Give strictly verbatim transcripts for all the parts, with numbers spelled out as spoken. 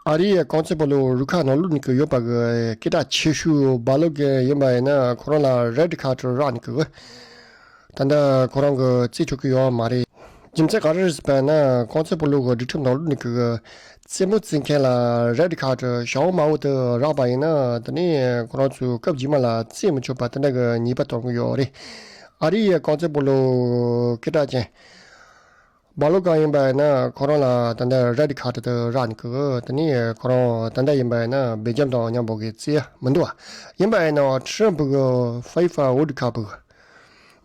ཨ་རིའི་རྐང་རྩེད་སྤོ་ལོ་རུ་ཁག་ནང་བླུགས་ནས་ཀྱི་ཡོད་པ་གི་སྐད་གྲགས་ཆེ་ཤོས་བྷ་ལོ་གན་ཡིན་པ་ཡིན་ན་ཁོ་རང་ལ་རེད་ཁར་ཌི་རག་ནས་ཀྱི། ད་ལྟ་ཁོ་རང་གི་རྩེད་ཆོག་གི་ཡོད་མ་རེད། རྒྱུ་མཚན་ག་རེ་རེད་ཟེར་བ་ན་རྐང་རྩེད་སྤོ་ལོ་གི་སྒྲིག་ཁྲིམས་ནང་བླུགས་ནས་ཀྱི་རྩེད་མོ་རྩེད་མཁན་ལ་རེད་ཁར་ཌི་ཞའོ་མ་འོ་དེ་རག་པ་ཡིན་ན་དེ་ནས་ཁོ་རང་ཚོས་སྐབས་རྗེས་མ་ལ་རྩེད་མི་ཆོག་པ་དེ་འདྲ་གི་ཉེས་པ་གཏོང་གི་ཡོད་རེད། ཨ་རིའི་རྐང་རྩེད་སྤོ་ལོ་སྐད་གྲགས་ཅན། བྷ་ལོ་གན་ཡིན་པ་ཡིན་ན་ཁོ་རང་ལ་ད་ལྟ་རེད་ཁར་ཌི་དེ་རག་ནས་ཀྱི། དེ་ནས་ཁོ་རང་ད་ལྟ་ཡིན་པ་ཡིན་ན་སྦེལ་ཇམ་དང་མཉམ་པོ་གི་རྩེད་ཡ་མི་འདུག་བ། ཡིན་པ་ཡིན་ན་ཁྲི་རམ་ཕུ་གི་ཧྥི་ཧྥ་ཝོར་ལྡ་ཁབ་གི་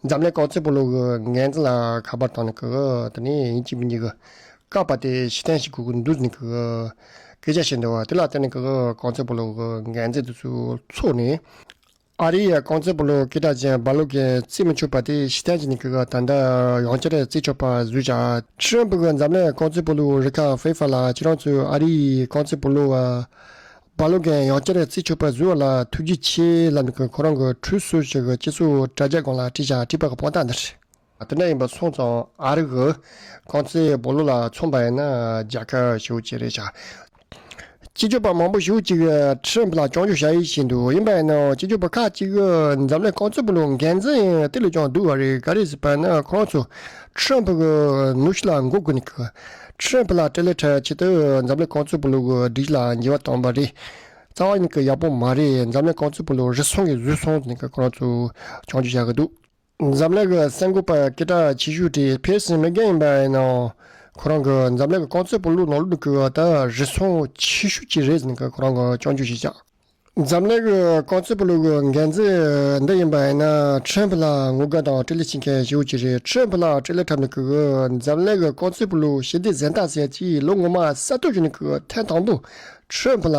འཛམ་གླིང་རྐང་རྩེད་སྤོ་ལོ་གི་འགན་འཛིན་ལ་ཁ་པར་བཏང་ནས་ཀྱི། དེ་ནས་ཡིན་གཅིག་མིན་གཅིག་གི་བཀག་པ་དེ་ཕྱིར་འཐེན་བྱེད་དགོས་ཀྱི་འདུག་ཟེར་ནས་ཀྱི་སྐད་ཆ་བཤད་འདུག་བ། དེ་ལ་བརྟེན་ནས་ཀྱི་རྐང་རྩེད་སྤོ་ལོ་གི་འགན་འཛིན་དེ་ཚོ་ཚོགས་ནས། ཨ་རིའི་རྐང་རྩེད་སྤོ་ལོ་སྐད་གྲགས་ཅན་བྷ་ལོ་གན་རྩེད་མི་ཆོག་པ་དེ་ཕྱིར་འཐེན་བྱས་ནས་ཀྱི་ད་ལྟ་ཡང་བསྐྱར་རྩེད་ཆོག་པ་བཟོས་བཞག་ཁྲི་རམ་ཕུ་གི་འཛམ་གླིང་རྐང་རྩེད་སྤོ་ལོའི་རུ་ཁག་ཧྥི་ཧྥ་ལ་ཁྱེད་རང་ཚོས་ཨ་རིའི་རྐང་རྩེད་སྤོ་ལོ་བ་བྷ་ལོ་གན་ཡང་བསྐྱར་རྩེད་ཆོག་པ་བཟོས་པ་ལ་ཐུགས་རྗེ་ཆེ་ལབ་ནས་ཀྱི་ཁོ་རང་གི་ཁྲུས་གསོལ་ཞིག་གི་སྤྱི་ཚོགས་དྲ་རྒྱ་སྒང་ལ་བྲིས་བཞག་བྲིས་པ་གི་དཔང་རྟགས་འདི་རེད། དེ་འདྲ་ཡིན་པ་སོང་ཙང་ཨ་རི་གི་རྐང་རྩེད་སྤོ་ལོ་ལ་མཚོན་པ་ཡིན་ན་རྒྱལ་ཁ་ཞེ་པོ་ཅིག་རེད་ཤག་སྤྱི་ཁྱབ་པ་མང་པོ་ཞེ་པོ་ཅིག་གིས་ཁྲི་རམ་ཕུ་ལ་སྐྱོན་བརྗོད་བྱ་ཡིས་བྱས་འདུག་ཡིན་པ་ཡིན་ནའང་སྤྱི་ཁྱབ་པ་ཁག་ཅིག་གིས་འཛམ་གླིང་རྐང་རྩེད་སྤོ་ལོའི་འགན་འཛིན་དེ་ལས་ཀྱང་སྡུག་པ་རེད། ག་རེ་ཟེར་བ་ན་ཁོང་ཚོ་ཁྲི་རམ་ཕུ་གི་ནང་ཤུགས་ལ་མགོ་སྒུར་ནས་ཀྱི་ཁྲི་རམ་ཕུ་ལ་དཀྲུག་ལས་འཕྲོག་ཆེད་དུ་འཛམ་གླིང་རྐང་རྩེད་སྤོ་ལོ་གི་སྒྲིག་གཞི་ལ་འགྱུར་བ་བཏང་པ་རེད། རྩ་བ་ཉིད་ཀྱི་ཡག་པོ་མ་རེད། འཛམ་གླིང་རྐང་རྩེད་སྤོ་ལོ་རུལ་སུངས་ཀྱིས་བཟོས་སོང་ཟེར་ནས་ཀྱི་ཁོང་ཚོ་སྐྱོན་བརྗོད་བྱ་གི་འདུག་འཛམ་གླིང་གི་གསར་འགོད་པ་སྐད་གྲགས་ཆེ་ཤོས་དེ་ཕེར་སི་མེ་གྷན་ཡིན་པ་ཡིན་ནའང་ཁོ་རང་གིས་འཛམ་གླིང་གི་རྐང་རྩེད་སྤོ་ལོ་ནང་ལོགས་ཀྱི་ད་རུལ་སུངས་ཆེ་ཤོས་ཅིག་རེད་ཟེར་ནས་ཁོ་རང་གིས་སྐྱོན་བརྗོད་བྱས་ཤག་འཛམ་གླིང་གི་རྐང་རྩེད་སྤོ་ལོ་གི་འགན་འཛིན་འདི་ཡིན་པ་ཡིན་ན་ཁྲི་རམ་ཕུ་ལ་ངོ་རྒོལ་དང་དཀྲུག་ལས་བྱེད་མཁན་ཞེ་པོ་ཅིག་རེད། ཁྲི་རམ་ཕུ་ལ་དཀྲུག་ལས་འཕྲོག་ནས་ཀྱི་འཛམ་གླིང་གི་རྐང་རྩེད་སྤོ་ལོའི་ཞི་བདེ་གཟེངས་རྟགས་ཟེར་ཡ་ཅིག་ལོ་སྔོན་མ་གསར་གཏོད་བྱས་ནས་ཀྱི་ཐེངས་དང་པོ། ཁྲི་རམ་ཕུ་ལ་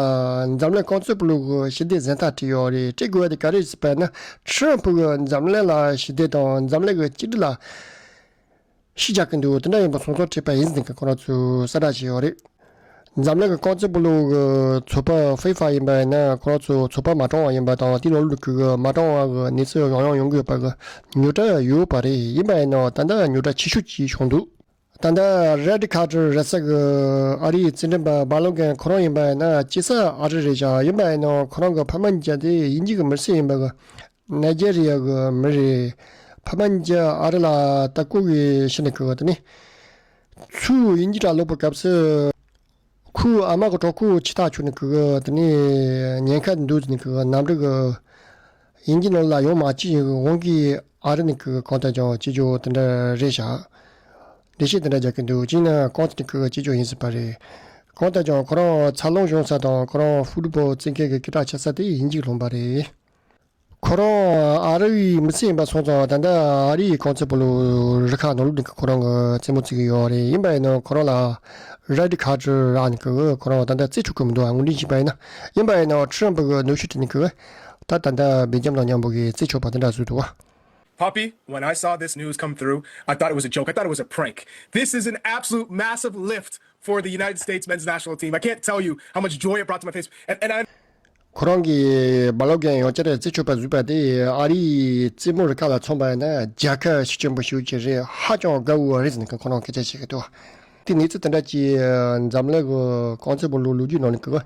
འཛམ་གླིང་རྐང་རྩེད་སྤོ་ལོ་གི་ཞི་བདེ་གཟེངས་རྟགས་སྤྲད་ཡོད་རེད། སྤྲད་དགོས་པ་དེ་ག་རེ་ཟེར་བ་ན་ཁྲི་རམ་ཕུ་གིས་འཛམ་གླིང་ལ་ཞི་བདེ་དང་འཛམ་གླིང་གི་གཅིག་སྒྲིལ་ལ་ཤུགས་རྒྱག་གི་འདུག་དེ་འདྲ་ཡིན་པ་སོང་ཙང་སྤྲད་པ་ཡིན་ཟེར་ནས་ཁོ་རང་ཚོས་གསལ་བསྒྲགས་བྱས་ཡོད་རེད། འཛམ་གླིང་གི་རྐང་རྩེད་སྤོ་ལོ་གི་ཚོགས་པ་ཧྥི་ཧྥ་ཡིན་པ་ཡིན་ན་ཁོ་རང་ཚོ་ཚོགས་པ་མ་གྲོངས་པ་ཡིན་པ་དང་དེའི་ནང་ལོགས་ཀྱི་མ་གྲོངས་པ་གི་གནས་ཚུལ་ཡང་ཡང་ཡོང་གི་ཡོད་པ་གི་རྙོག་དྲ་ཡོད་པ་རེད། ཡིན་པ་ཡིན་ནའང་ད་ལྟ་རྙོག་དྲ་ཆེ་ཤོས་ཅིག་བྱུང་འདུག་ད་ལྟ་རེད་ཁར་ཌི་རག་ས་གི་ཨ་རིའི་རྩེད་འགྲན་པ་བྷ་ལོ་གན་ཁོ་རང་ཡིན་པ་ཡིན་ན་སྐྱེས་ས་ཨ་རི་རེད་ཤག་ཡིན་པ་ཡིན་ནའང་ཁོ་རང་གི་ཕ་མ་གཉིས་ཀ་དེ་དབྱིན་ཇི་གི་མི་སེར་ཡིན་པ་གི་ནཱི་ཇེ་རི་ཡ་གི་མི་རེད། ཕ་མ་གཉིས་ཀ་ཨ་རི་ལ་ལྟ་སྐོར་གི་ཕྱིན་ནས་ཀྱི་དེ་ནས་ཚུར་དབྱིན་ཇི་ལ་ལོག་པའི་སྐབས་སུ། ཁོའི་ཨ་མ་གི་གྲོད་ཁོག་ཆེ་ཐག་ཆོད་ནས་ཀྱི་དེ་ནས་ཉེན་ཁ་འདུག་ཟེར་ནས་ཀྱི་གནམ་གྲུ་གི་དབྱིན་ཇི་ནང་ལ་ཡོང་མ་བཅུག་ཡིན་གི་འོང་གི་ཨ་རི་ནས་ཀྱི་གང་ལྟར་ཀྱང་སྐྱེས་སྦྱོར་དེ་འདྲ་རེད་ཤག་འགྲེལ་བཤད་དེ་འདྲ་རྒྱག་གི་འདུག་ཅིག་ན་གང་ལྟར་ཀྱི་སྐྱེས་སྦྱོར་ཡིན་སྲིད་པ་རེད། གང་ལྟར་ཀྱང་ཁོ་རང་འཚར་ལོངས་བྱུང་ས་དང་ཁོ་རང་ཧྥུ་ཊི་བོལ་རྩེད་མཁན་གྱི་སྐད་གྲགས་ཆགས་ས་དེ་དབྱིན་ཇིར་ལྷུང་པ་རེད། ཁོ་རང་ཨ་རིའི་མི་སེར་ཡིན་པ་སོང་ཙང་ད་ལྟ་ཨ་རིའི་རྐང་རྩེད་སྤོ་ལོའི་རུ་ཁག་ནང་ལོགས་ནས་ཁོ་རང་གི་རྩེད་མོ་རྩེ་གི་ཡོད་རེད། ཡིན་པ་ཡིན་ན་ཁོ་རང་ལ་རེད་ཁར་ཌི་རག་ནས་ཀྱི་ཁོ་རང་ད་ལྟ་རྩེད་ཆོག་གི་མི་འདུག་ངོས་འཛིན་བྱས་པ་ཡིན་ན། ཡིན་པ་ཡིན་ན་ཁྲི་རམ་ཕུ་གིས་གནོན་ཤུགས་སྤྲད་ནས་ཀྱི་ད་ད་ལྟ་སྦེལ་ཇམ་དང་མཉམ་པོ་གི་རྩེད་ཆོག་པ་དེ་འདྲ་བཟོས་འདུག་བ། Poppy, when I saw this news come through, I thought it was a joke. I thought it was a prank. This is an absolute massive lift for the United States men's national team. I can't tell you how much joy it brought to my face. And, and I ཁོ་རང་གིས་བྷ་ལོ་གན་ཡང་བསྐྱར་རྩེད་ཆོག་པ་བཟོས་པ་དེ་ཨ་རིའི་རྩེད་མོ་རུ་ཁག་ལ་མཚོན་པ་ཡིན་ན་རྒྱལ་ཁ་ཤུགས་ཆེན་པོ་ཞེ་པོ་ཅིག་རེད། ཧ་ཅང་དགའ་བོ་རེད་ཟེར་ནས་ཁོ་རང་སྐད་ཆ་བཤད་ཀྱི་འདུག་དེ་གནས་ཚུལ་དེ་འདྲ་ཅིག་འཛམ་གླིང་གི་རྐང་རྩེད་སྤོ་ལོའི་ལོ་རྒྱུས་ནང་ནས་ཀྱི་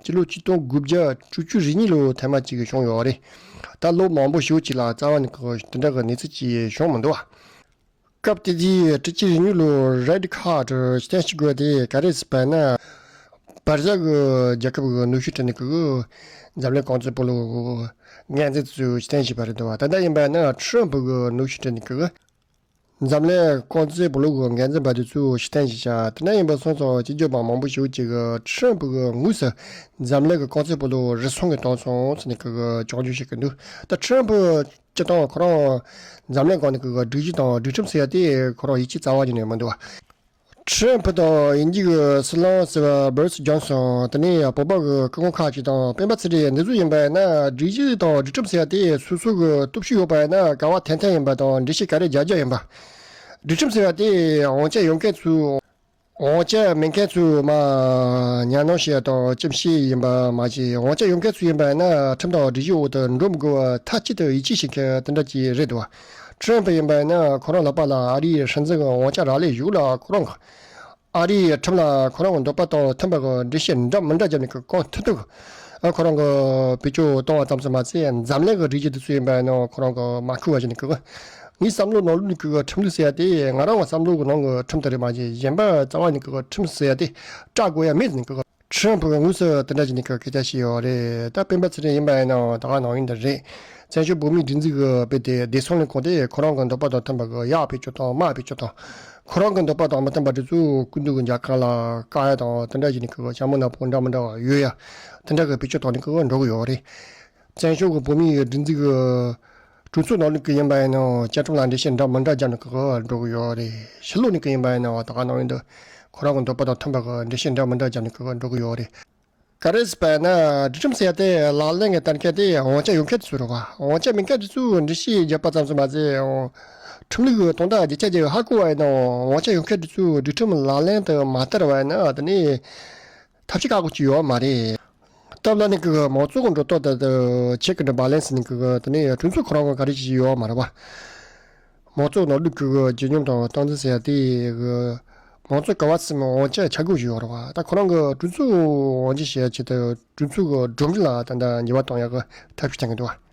སྤྱི་ལོ་ཆིག་སྟོང་དགུ་བརྒྱ་དྲུག་ཅུ་རེ་གཉིས་ལོའི་ཐ་མ་ཅིག་བྱུང་ཡོད་རེད། ད་ལོ་མང་པོ་ཞེ་པོ་ཅིག་ལ་རྩ་བ་ནས་ཀྱི་དེ་འདྲ་གི་གནས་ཚུལ་ཅིག་བྱུང་མི་འདུག་བ། སྐབས་དེ་དུས་དྲུག་ཅུ་རེ་གཉིས་ལོའི་རེད་ཁར་ཌི་ཕྱིར་འཐེན་བྱེད་དགོས་དེ་ག་རེ་ཟེར་བ་ན། བྷར་ཛ་གི་རྒྱལ་ཁབ་ཀྱི་གནོན་ཤུགས་སྤྲད་ནས་ཀྱི་འཛམ་གླིང་རྐང་རྩེད་སྤོ་ལོ་འགན་འཛིན་ཚོས་ཕྱིར་འཐེན་བྱས་པ་རེད་འདུག་བ། ད་ལྟ་ཡིན་པ་ན་ཁྲི་རམ་ཕུ་གི་གནོན་ཤུགས་སྤྲད་ནས་ཀྱི་འཛམ་གླིང་རྐང་རྩེད་སྤོ་ལོ་གི་འགན་འཛིན་པ་དེ་ཚོས་ཕྱིར་འཐེན་བྱས་ཤག་དེ་ན་ཡིན་པ་སོང་ཙང་སྤྱི་ཁྱབ་པ་མང་པོ་ཞེ་པོ་ཅིག་གིས་ཁྲི་རམ་ཕུ་གི་དངོས་སུ་འཛམ་གླིང་གི་རྐང་རྩེད་སྤོ་ལོ་རུལ་སུངས་ཀྱིས་བཏང་སོང་ཟེར་ནས་ཀྱི་སྐྱོན་བརྗོད་བྱེད་ཀྱི་འདུག་ད་ཁྲི་རམ་ཕུ་སྤྱིར་བཏང་ཁོ་རང་འཛམ་གླིང་སྒང་ནས་ཀྱི་སྒྲིག་གཞི་དང་སྒྲིག་ཁྲིམས་ཟེར་ཡ་དེ་ཁོ་རང་ཡིད་ཆེས་རྩ་བ་ཉིད་ནས་མི་འདུག་བ། ཁྲི་རམ་ཕུ་དང་དབྱིན་ཇི་གི་སྲིད་བློན་ཟེར་བ་བྷོ་རིས་ཇོན་སོན། དེ་ནས་བོད་པ་གི་སྐུ་ངོ་ཁག་ཅིག་དང་སྤེན་པ་ཚེ་རིང་འདི་ཚོ་ཡིན་པ་ཡིན་ན་སྒྲིག་གཞི་དང་སྒྲིག་ཁྲིམས་ཟེར་ཡ་དེ་སོ་སོ་གི་སྟོབས་ཤུགས་ཡོད་པ་ཡིན་ན་ག་བ་འཐེན་འཐེན་ཡིན་པ་དང་འགྲེལ་བཤད་ག་རེ་རྒྱག་རྒྱག་ཡིན་པ། སྒྲིག་ཁྲིམས་ཟེར་བ་དེ་དབང་ཆ་ཡོད་མཁན་ཚོས། དབང་ཆ་མེད་མཁན་ཚོས་མར་ཉར་སྣོན་བྱེད་ཡ་དང་ཁྲིམས་བཤེར་ཡིན་པ་མ་གཞི་དབང་ཆ་ཡོད་མཁན་ཚོ་ཡིན་པ་ཡིན་ན་ཁྲིམས་དང་སྒྲིག་གཞིའི་འོག་ཏུ་འགྲོ་མི་དགོས་པར་མཐའ་གཅིག་ཏུ་ཡིད་ཆེས་བྱེད་མཁན་དེ་འདྲ་ཅིག་རེད་འདུག་ཁྲི་རམ་ཕུ་ཡིན་པ་ཡིན་ན་ཁོ་རང་ལག་པ་ལ་ཨ་རིའི་སྲིད་འཛིན་གྱི་དབང་ཆ་རག་ལས་ཞུགས་ལ་ཁོ་རང་གི་ ཨ་རིའི་ཁྲིམས་ལ་ཁོ་རང་གི་འདོད་པ་དང་མཐུན་པ་གི་འགྲེལ་བཤད་འདྲ་མི་འདྲ་བརྒྱབ་ནས་གི་གང་ཐུབ་ཐུབ་གི་ཁོ་རང་གི་བེད་སྤྱོད་གཏོང་བ་ཙམ་ཟིག་མ་ཚད། འཛམ་གླིང་གི་རིགས་རྒྱུད་དེ་ཚོ་ཡིན་པ་ཡིན་ན་ཁོ་རང་གི་མ་ཁུག་པ་བྱས་ནས་གི། ངའི་བསམ་བློ་ནང་ལོགས་ནས་གི་ཁྲིམས་ལུགས་ཟེར་ཡ་དེ་ང་རང་གི་བསམ་བློ་གི་ནང་གི་ཁྲིམས་དེ་རེད་མ་གཞི་གཞན་པ་རྩ་བ་ནས་གི་ཁྲིམས་ཟེར་ཡ་དེ་བཀྲ་དགོས་ཡ་མེད་ཟེར་ནས་གི། ཁྲིམས་ཕུག་དངོས་སུ་དེ་འདྲ་བྱས་ནས་ཀྱི་སྐད་ཆ་བཤད་ཡོད་རེད། ད་སྤེན་པ་ཚེ་རིང་ཡིན་པ་ཡིན་ན་ད་ག་ནང་བཞིན་དུ་རེད། བཙན་བྱོལ་བོད་མིའི་སྒྲིག་འཛུགས་ཀྱི་དཔེ་དེ་བདེ་སྲུང་ལས་ཁུངས་དེ་ཁོ་རང་གི་འདོད་པ་དང་མཐུན་པ་གི་ཡག་བེད་སྤྱོད་དང་མ་བེད་སྤྱོད་དང་། ཁོ་རང་གི་འདོད་པ་དང་མི་མཐུན་པ་དེ་ཚོ་སྐུ་མདུན་གྱི་རྒྱལ་ཁབ་ལ་བཀག་ཡ་དང་དེ་འདྲ་བྱས་ནས་ཀྱི་ཞྭ་མོ་ནག་པོ་འདྲ་མི་འདྲ་བ་ཡོད་ཡ། དེ་འདྲ་གི་བེད་སྤྱོད་བཏང་ནས་ཀྱི་འགྲོ་གི་ཡོད་རེད། བཙན་བྱོལ་གྱི་བོད་མིའི་སྒྲིག་འཛུགས་ཀྱི་གྲོས་ཚོགས་ནང་ལོགས་ཀྱི་ཡིན་པ་ཡིན་ན་བཅའ་ཁྲིམས་ལ་འགྲེལ་བཤད་འདྲ་མི་འདྲ་བརྒྱབ་ནས་ཀྱི་འགྲོ་གི་ཡོད་རེད། ཕྱི་ལོགས་ནས་ཀྱི་ཡིན་པ་ཡིན་ན་ད་ག་ནང་བཞིན་དུ་ཁོ་རང་གི་འདོད་པ་དང་མཐུན་པ་གི་འགྲེལ་བཤད་འདྲ་མི་འདྲ་བརྒྱབ་ནས་ཀྱི་འགྲོ་གི་ཡོད་རེད། ག་རེ་ཟེར་བ་ཡིན་ན་སྒྲིག་ཁྲིམས་ཟེར་ཡ་དེ་ལག་ལེན་གྱི་བསྟར་མཁན་དེ་དབང་ཆ་ཡོད་མཁན་དེ་ཚོ་རེད་བ། དབང་ཆ་མེད་མཁན་དེ་ཚོས་འགྲེལ་བཤད་བརྒྱབ་པ་ཙམ་ཟིག་མ་ཟད། ཁྲིམས་ལུགས་ཀྱི་དོན་དག་བརྒྱ་ཆ་བརྒྱ་ཧ་གོ་བ་ཡིན་ནའང་དབང་ཆ་ཡོད་མཁན་དེ་ཚོས་སྒྲིག་ཁྲིམས་ལག་ལེན་དུ་མ་བསྟར་བ་ཡིན་ན་དེ་ནས་ཐབས་ཤེས་ཁག་པོ་ཅིག་ཡོད་མ་རེད། སྟབས་ལ་ནི་ཀི་གི་མང་གཙོ་གི་འགྲོ་སྟངས་དེ་དེ་ཆེད་ཀྱི་འགྲོ་བ་ལེན་ཟེར་ནི་ཀི་གི་དེ་ནས་གྲོས་ཚོགས་ཁོ་རང་གི་ག་རེ་ཞིག་ཡོད་མ་རེད་བ། མང་གཙོ་ནང་ལུགས་ཀྱི་བརྗིད་ཉམས་དང་སྟངས་འཛིན་ཟེར་ཡ་དེ་གི་མང་གཙོ་ག་བ་ཚིམ་དབང་ཆ་ཆ་བགོས་ཞིག་ཡོད་རེད་བ། ད་ཁོ་རང་གི་གྲོས་ཚོགས་དབང་ཆ་བྱེད་ཡ་ཆེད་དུ་གྲོས་ཚོགས་གི་སྒྲོམ་གཞི་ལ་ད་ལྟ་འགྱུར་བ་གཏོང་ཡ་གི་ཐབས་ཤེས་བཏང་གི་འདུག་བ།